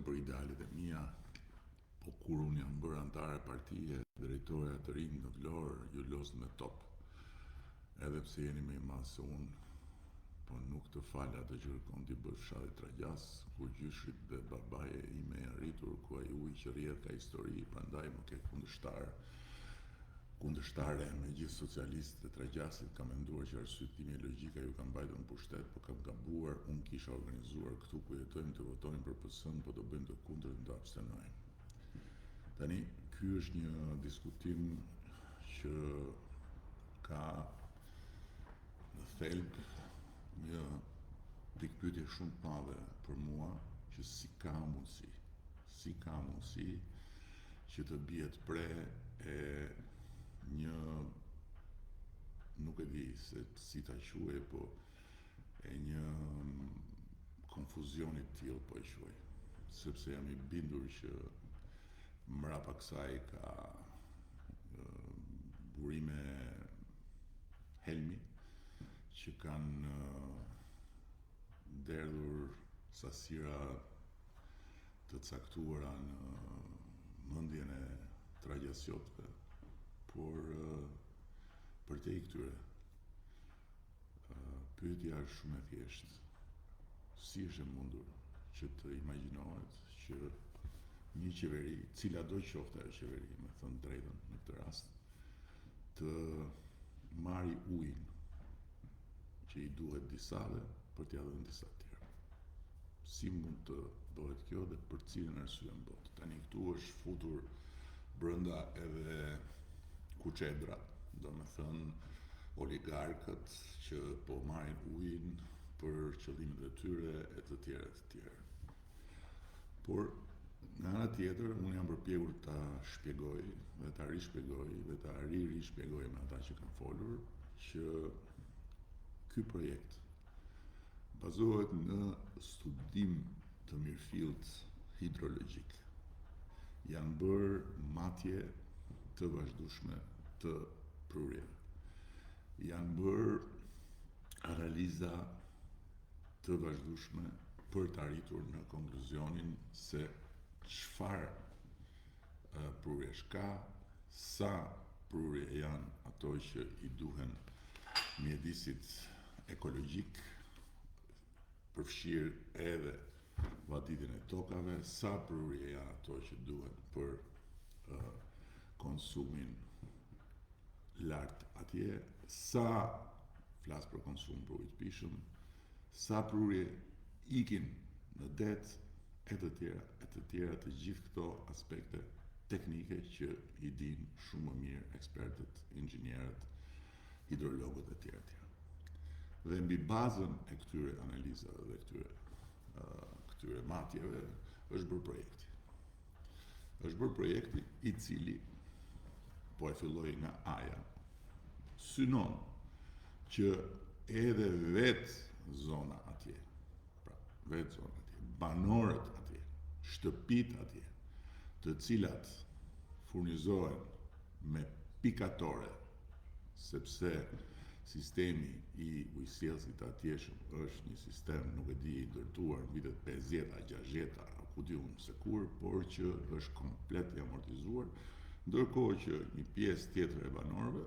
për idealet e mia, po kur unë jam bërë anëtare partie, drejtoja të rinj në Vlorë, ju lozët me top. Edhe pse jeni më i madh se unë, po nuk të fal atë që kërkon t'i bësh fshatit Tragjas, ku gjyshrit dhe babaja ime janë rritur, ku ai ujë që rrjedh ka histori, prandaj më ke kundërshtar. Kundërshtare me gjithë socialistët e Tragjasit, kam menduar që arsyetimi e logjika ju kanë mbajtur në pushtet, po kam gabuar, unë kisha organizuar këtu ku jetojmë të votojmë për PS-në, po do bëjmë të kundërtën do abstenojmë. Tani, ky është një diskutim që ka në thelb një pikëpyetje shumë të madhe për mua, që si ka mundësi, si ka mundësi që të bihet pre e një nuk e di se si ta quaj, po e një konfuzioni të tillë po e quaj, sepse jam i bindur që mbrapa kësaj ka burime helmi që kanë derdhur sasira të caktuara në mendjen e tragjasiotëve, por përtej këtyre, pyetja është shumë e thjeshtë. Si është e mundur që të imagjinohet që një qeveri, cila do qoftë ajo qeveri, me thënë drejtën në këtë rast, të marri ujin që i duhet disave për t'ia dhënë disa të tjerëve. Si mund të bëhet kjo dhe për cilën arsye në botë? Tani këtu është futur brenda edhe kuçedra, domethënë oligarkët që po marrin ujin për qëllimet e tyre e të tjera e të tjera. Por nga ana tjetër unë jam përpjekur ta shpjegoj dhe ta rishpjegoj dhe ta ri-rishpjegoj me ata që kanë folur që ky projekt bazohet në studim të mirëfilltë hidrologjik. Janë bërë matje të vazhdueshme të prurjeve. Janë bërë analiza të vazhdueshme për të arritur në konkluzionin se çfarë prurjesh ka, sa prurje janë ato që i duhen mjedisit ekologjik, përfshirë edhe vaditjen e tokave, sa prurje janë ato që duhen për konsumin lart atje, sa flas për konsum për ujë të pijshëm, sa prurje ikin në det e të tjera, e të tjera të gjithë këto aspekte teknike që i dinë shumë më mirë ekspertët, inxhinierët, hidrologët e tjera e tjera. Dhe mbi bazën e këtyre analizave dhe këtyre këtyre matjeve është bërë projekti. Është bërë projekti i cili po e filloj nga A-ja, synon që edhe vetë zona atje, pra vetë zona atje, banorët atje, shtëpitë atje, të cilat furnizohen me pikatore, sepse sistemi i ujësjellësit të atjeshëm është një sistem, nuk e di, i ndërtuar në vitet 50-ta, 60-ta, ku di unë se kur, por që është komplet i amortizuar, ndërkohë që një pjesë tjetër e banorëve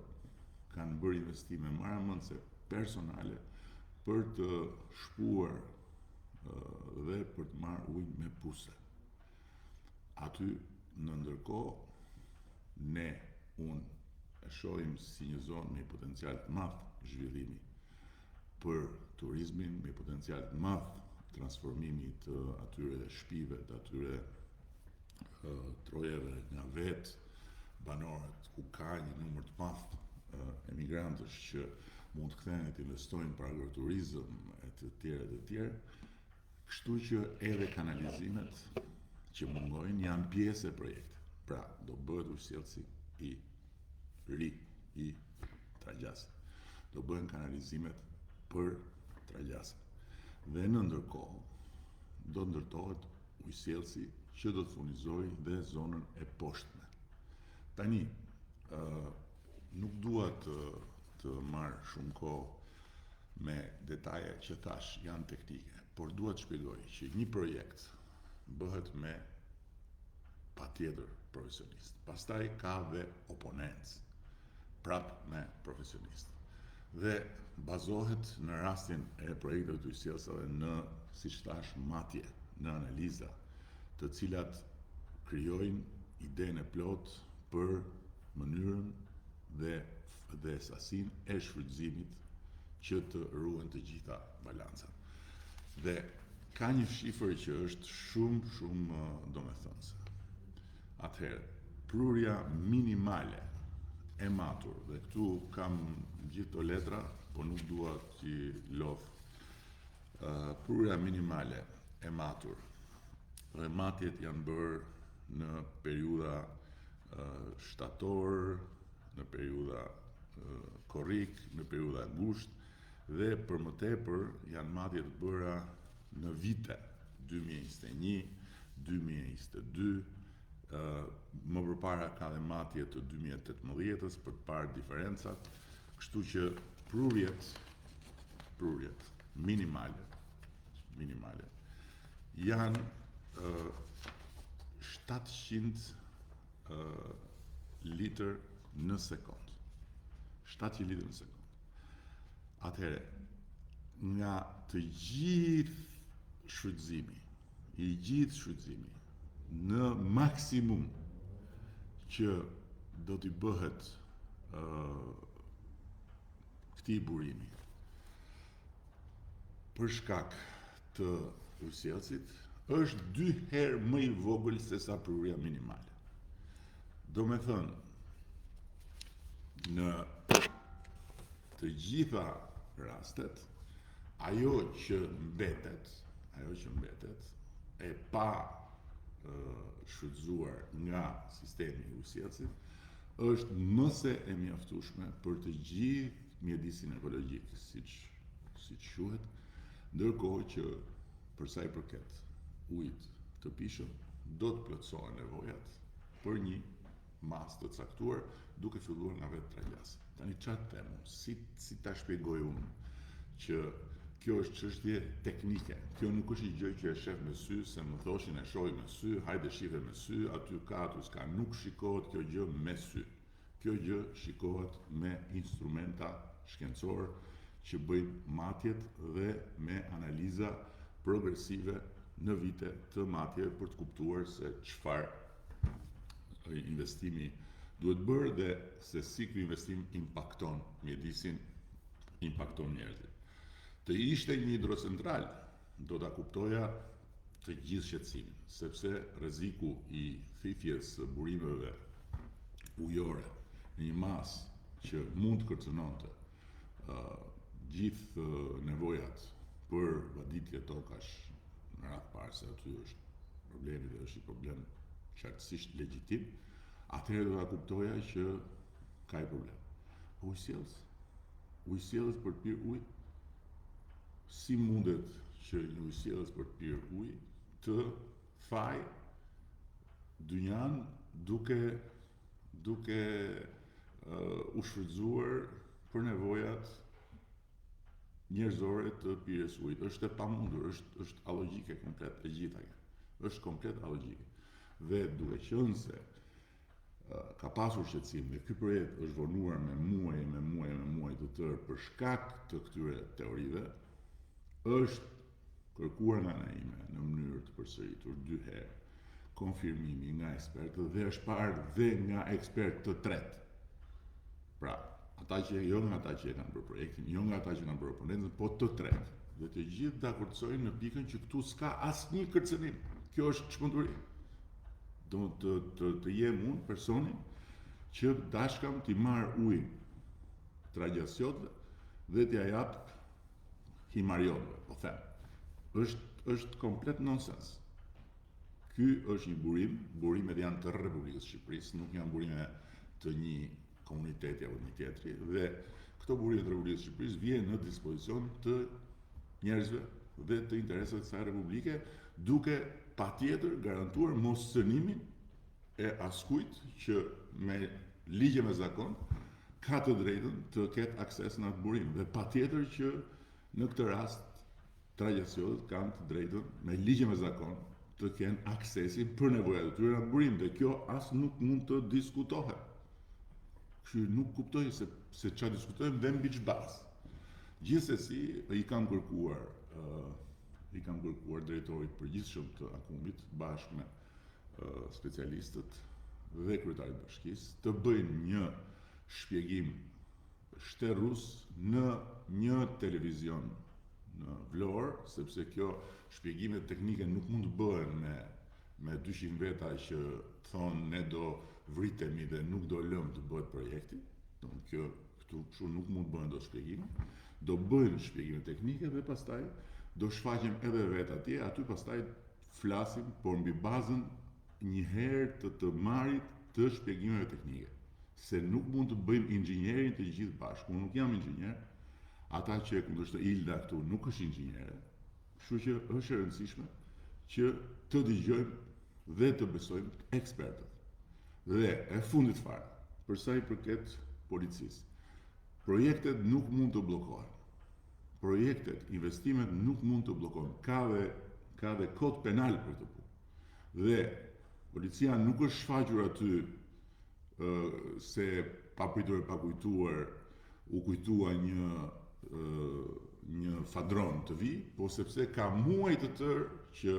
kanë bërë investime marramendëse personale për të shpuar dhe për të marrë ujë me puse. Aty në ndërkohë ne unë e shohim si një zonë me një potencial të madh zhvillimi për turizmin, me një potencial të madh transformimi të atyre shtëpive, të atyre trojeve nga vetë banorët, ku ka një numër të madh emigrantësh që mund të kthehen e të investojnë për agroturizëm e të tjerë e të tjerë. Kështu që edhe kanalizimet që mungojnë janë pjesë e projektit. Pra, do bëhet ujësjellësi i ri i Tragjasit. Do bëhen kanalizimet për Tragjasin. Dhe në ndërkohë do ndërtohet ujësjellësi që do të furnizojë dhe zonën e poshtme. Tani, ë nuk dua të të marr shumë kohë me detaje që thash janë teknike, por dua të shpjegoj që një projekt. Bëhet me patjetër profesionistë. Pastaj ka dhe oponencë, prap me profesionistë. Dhe bazohet në rastin e projekteve të ujësjellësave në, siç thashë, matje, në analiza, të cilat krijojnë idenë e plotë për mënyrën dhe dhe sasinë e shfrytëzimit që të ruhen të gjitha balancat. Dhe ka një shifër që është shumë shumë domethënëse. Atëherë, prurja minimale e matur, dhe këtu kam gjithë këto letra, po nuk dua t'i lodh. Prurja minimale e matur dhe matjet janë bërë në periudha shtator, në periudha korrik, në periudha gusht dhe për më tepër janë matje të bëra në vite 2021, 2022, më përpara ka dhe matje të 2018-ës për të parë diferencat, kështu që prurjet, prurjet minimale, minimale, janë 700 litër në sekond. 700 litër në sekond. Atëherë, nga të gjithë shfrytëzimi, i gjithë shfrytëzimi, në maksimum që do t'i bëhet uh, këtij burimi, për shkak të ujësjellësit, është dy herë më i vogël se sa prurja minimale. Domethënë, në të gjitha rastet, ajo që mbetet, ajo që mbetet, e pa shfrytëzuar nga sistemi i ujësjellësit, është më se e mjaftueshme për të gjithë mjedisin ekologjik, siç siç quhet, ndërkohë që për sa i përket ujit të pijshëm, do të plotësohen nevojat për një masë të caktuar, duke filluar nga vetë Tragjasit. Tani çfarë të them unë, si si ta shpjegoj unë që kjo është çështje teknike. Kjo nuk është një gjë që e shef me sy, se më thoshin e shohim me sy, hajde shife me sy, aty ka, aty s'ka, nuk shikohet kjo gjë me sy. Kjo gjë shikohet me instrumenta shkencorë që bëjnë matjet dhe me analiza progresive në vite të matjeve për të kuptuar se çfarë investimi duhet bërë dhe se si ky investim impakton mjedisin, impakton njerëzit. Të ishte një hidrocentral, do ta kuptoja të gjithë shqetësimin, sepse rreziku i thithjes së burimeve ujore në një masë që mund të kërcënonte gjithë nevojat për vaditje tokash në radhë të parë se aty është problemi dhe është një problem qartësisht legjitim, atëherë do ta kuptoja që ka një problem. Po ujësjellës, ujësjellës për të pirë ujë, Si mundet që një ujësjellës për të pirë ujë të thajë dynjanë duke duke uh, u shfrytëzuar për nevojat njerëzore të pirjes së ujit. Është e pamundur, është është alogjike komplet e gjitha kjo. Është komplet alogjike. Dhe duke qenë se ka pasur shqetësim dhe ky projekt është vonuar me muaj e me muaj e me muaj të tërë për shkak të këtyre teorive, është kërkuar nga ana ime në mënyrë të përsëritur dy herë konfirmimi nga ekspertët dhe është parë dhe nga ekspertë të tretë. Pra, ata që jo nga ata që e kanë bërë projektin, jo nga ata që kanë bërë oponencën, po të tretë. Dhe të gjithë dakordësojnë në pikën që këtu s'ka asnjë kërcënim. Kjo është çmenduri. Do të të të jem unë personi që dashkam t'i marr ujin tragjasiotëve dhe t'ia jap himarjotëve, po them. Është është komplet nonsens. Ky është një burim, burimet janë të Republikës së Shqipërisë, nuk janë burime të një komuniteti apo një tjetri dhe këto burime të Republikës së Shqipërisë vihen në dispozicion të njerëzve dhe të interesave të kësaj republike, duke patjetër garantuar moscënimin e askujt që me ligj e me zakon ka të drejtën të ketë akses në atë burim dhe patjetër që në këtë rast tragjasiotët kanë të drejtën me ligj e me zakon. të kenë aksesin për nevojat e tyre në atë burim dhe kjo as nuk mund të diskutohet. Kështu nuk kuptoj se se ça diskutojmë dhe mbi ç'bazë. Gjithsesi i kam kërkuar uh, i kam kërkuar drejtorit të përgjithshëm të Akumit bashkë me uh, specialistët dhe kryetarit të bashkisë të bëjnë një shpjegim shterues në një televizion në Vlorë, sepse kjo shpjegimet teknike nuk mund të bëhen me me 200 veta që thonë ne do vritemi dhe nuk do lëmë të bëhet projekti. Domethënë kjo këtu kështu nuk mund të bëhen dot shpjegime. Do bëjnë shpjegime teknike dhe pastaj do shfaqem edhe vetë atje, aty pastaj flasim, por mbi bazën një herë të të marrit të shpjegimeve teknike. Se nuk mund të bëjmë inxhinierin të gjithë bashkë. Unë nuk jam inxhinier. Ata që e kundërshtojnë Ilda këtu nuk është inxhiniere. Kështu që është e rëndësishme që të dëgjojmë dhe të besojmë ekspertët. Dhe e fundit fare, për sa i përket policisë, projektet nuk mund të bllokohen. Projektet, investimet nuk mund të bllokohen. Ka dhe ka dhe kod penal për këtë punë. Dhe policia nuk është shfaqur aty se papritur e pakujtuar u kujtua një një fadron të vijë, po sepse ka muaj të tërë që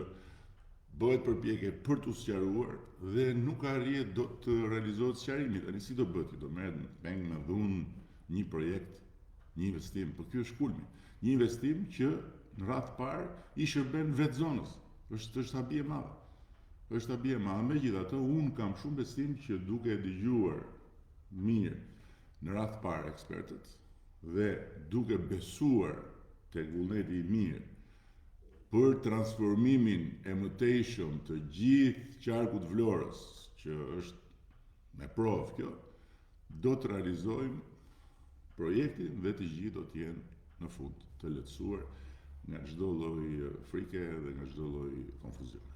bëhet përpjekje për t'u sqaruar dhe nuk arrihet dot të realizohet sqarimi. Tani si do bëhet? Do merret me peng me dhunë një projekt, një investim, po ky është kulmi. Një investim që në radhë të parë i shërben vetë zonës. Është është habi e madhe. Është habi e madhe. Megjithatë, unë kam shumë besim që duke e dëgjuar mirë në radhë të parë ekspertët dhe duke besuar tek vullneti i mirë për transformimin e mëtejshëm të gjithë qarkut Vlorës, që është me provë kjo, do të realizojmë projektin dhe të gjithë do të jenë në fund të lehtësuar nga çdo lloj frike dhe nga çdo lloj konfuzioni.